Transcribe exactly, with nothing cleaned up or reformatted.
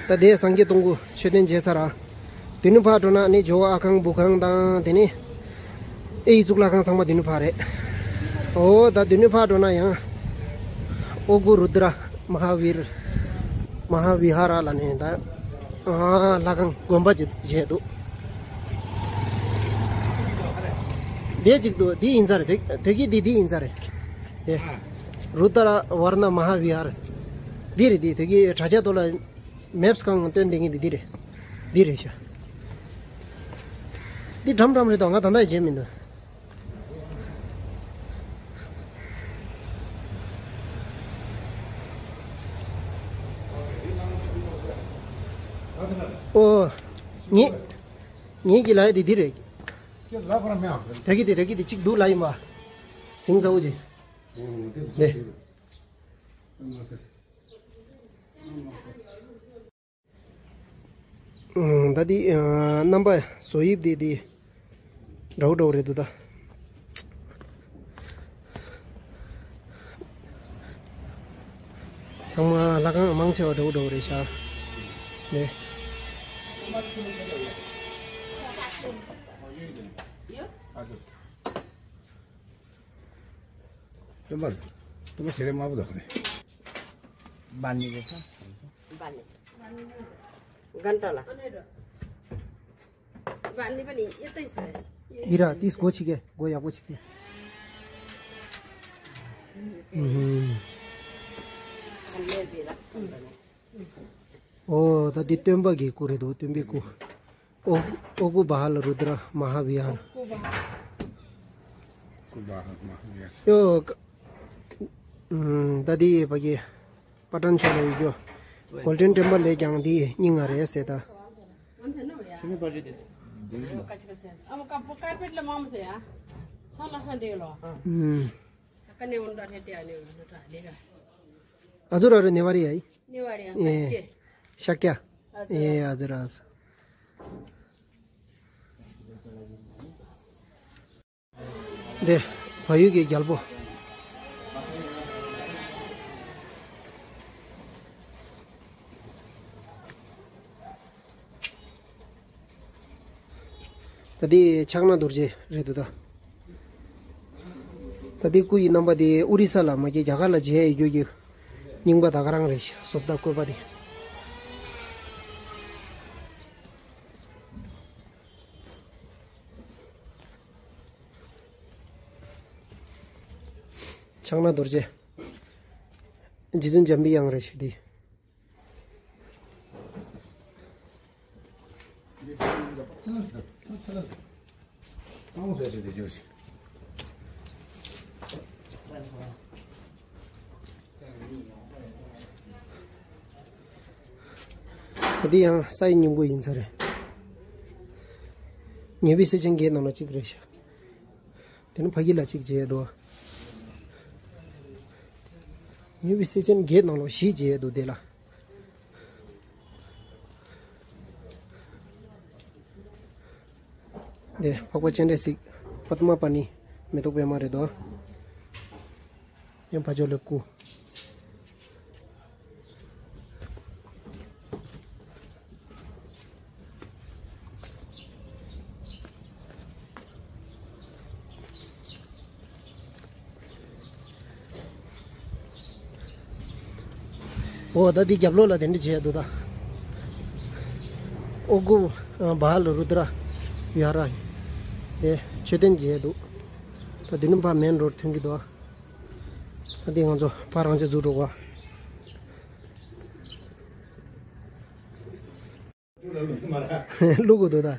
ད་དེ་སངས་རྒྱས་སྟོང་སྐུ་མཆོད་རྟེན་མཇལ་ཚར་ར། དེ་ནས་ཕར་འགྲོ་ན་ནི་ཇོ་བོ་ཨ་ཁང་བུ་ཁང་དང་དེ་ནས་ཨེ་ཡི་གཙུག་ལག་ཁང་ཚང་མ་དེ་ནས་ཕར་རེད། འོ་ད་དེ་ནས་ཕར་འགྲོ་ན་ཡང་ཨོ་གུ་རུ་དྲ་མ་ཧཱ་བིར་མ་ཧཱ་བི་ཧཱ་ར་ལ་ནས་ད་ཨ་ལྷ་ཁང་དགོན་པ་ཅིག་མཇལ་འདུག་དེ་གཅིག་འདུག་དེ་ཡིན་ས་རེད། དེ་དེ་གི་དེ་དེ་ཡིན་ས་རེད། དེ་རུ་དྲ་ཝར་ཎ་མ་ཧཱ་བི་ཧཱར། འདི་རེད། དེ་དེ་གི་དྲ་རྒྱ་ཐོག་ལ་མེབ་སི་སྒང་སྟོན་བསྡད་མཁན་དེ་འདི་རེད། འདི་རེད་ཤག་འདི་འགྲམ་འགྲམ་རེད་དོ། ང་ད་ལྟ་མཇལ་མི་འདུག་ཨོ། ངེད་ངེད་ཀྱི་ལ་ཡ་དེ་འདི་རེད། དེ་གི་དེ་དེ་གི་དེ་གཅིག་འདུག་ལ་ཡིན་པ། ཟིང་ཚ་བོ་ཅིག་ནས། ཨང་། ད་འདི་ཨ་རྣམ་པ་བཟོ་དབྱིབས་འདི་འདི་འདྲ་བོ་འདྲ་བོ་རེད་འདུག་ད། ཚང་མ་ལྷ་ཁང་མང་ཆེ་བ་འདྲ་བོ་འདྲ་བོ་རེད་ཤག་ནས། སྟོན་པ། སྟོན་པ་ཞལ་རས་དམར་པོ་དང་ནི། ཡི་ར་ཏིས་སྒོ་ཕྱེ་གེ། སྒོ་ཡག་པོ་ཕྱེ་གེ། ཨུ་ཧུམ། ཨོ་ད་འདི་སྟོན་པ་གི་སྐུ་རེད་འདུག་སྟོན་པའི་སྐུ། ཨོ་ཨོ་གུ་བ་ཧ་ལ་རུ་དྲ་མ་ཧཱ་བི་ཧར། ཨོ་གུ་བ་ཧ་མ་ཧཱ་བི་ཧར། ཡོ། ཨུམ། ད་འདི་ཕ་གི་པ་ཏན་ཕྱོགས་ལ་ཡོད་རྒྱུ། གོལ་ཌེན་ཊེམ་པལ་ལས་ཀྱང་འདི་སྙིང་ང་རེད་ཟེར་ད། ཨུམ། ཨ་ཛུ་ར་རུ་ནེ་བ་རི་ཡ་ཡི། ནེ་བ་རི་ཡ་ས་ཀྱེ། ཤཱཀྱ། ཨ་ཛུ་ར། ཨེ་ཨ་ཛུ་ར། འདི་བལ་ཡུལ་གྱི་རྒྱལ་པོ། ད་འདི་ཕྱག་ན་རྡོ་རྗེ་རེད་འདུག་ད། ད་འདི་སྐུ་ཡི་རྣམ་པ་འདི་ཨོ་རི་ས་ལ་མ་གི་རྒྱ་གར་ལ་མཇལ་ཡོད་རྒྱུ་གི་རྙིང་པ་ད་ག་རང་རེད་ཤག་བཟོ་ལྟ་བཀོད་པ་འདི། ཕྱག་ན་རྡོ་རྗེ། རྗེ་བཙུན་འཇམ་པའི་དབྱངས་རེད་ཤག་འདི། ད་འདི་ཡང་ས་ཡི་སྙིང་པོ་ཡིན་ས་རེད། ཉེ་བའི་སྲས་ཆེན་བརྒྱད་ནང་ལ་གཅིག་རེད་ཤག་དེ་ནི་ཕ་གི་ལ་གཅིག་བྱས་འདུག་ཉེ་བའི་སྲས་ཆེན་བརྒྱད་ནང་ལ་བཞི་བྱས་འདུག་དེ་ལ། འདི་འཕགས་པ་སྤྱན་རས་གཟིགས་པདྨ་པཱ་ཎི་མེ་ཏོག་པད་མ་རེད་དོ། ཡང་ཕ་ཇོ་ལེ་སྐུ། འོ་ད་འདི་རྒྱབ་ལོགས་ལ་དེ་འདྲ་བྱས་འདུག་ད། ཨོ་གུ་བ་ཧ་ལ་རུ་དྲ་བི་ཧ་ར་དེ་མཆོད་རྟེན་བྱས་འདུག་ད་འདི་ནི་ཕ་མེན་རོ་ཌི་ཐོན་གྱི་འདུག་ད་འདི་ང་ཚོ་ཕ་རང་ཆས་འཛུགས་འགྲོ་བ། བླུག་དགོས་འདུག་ད།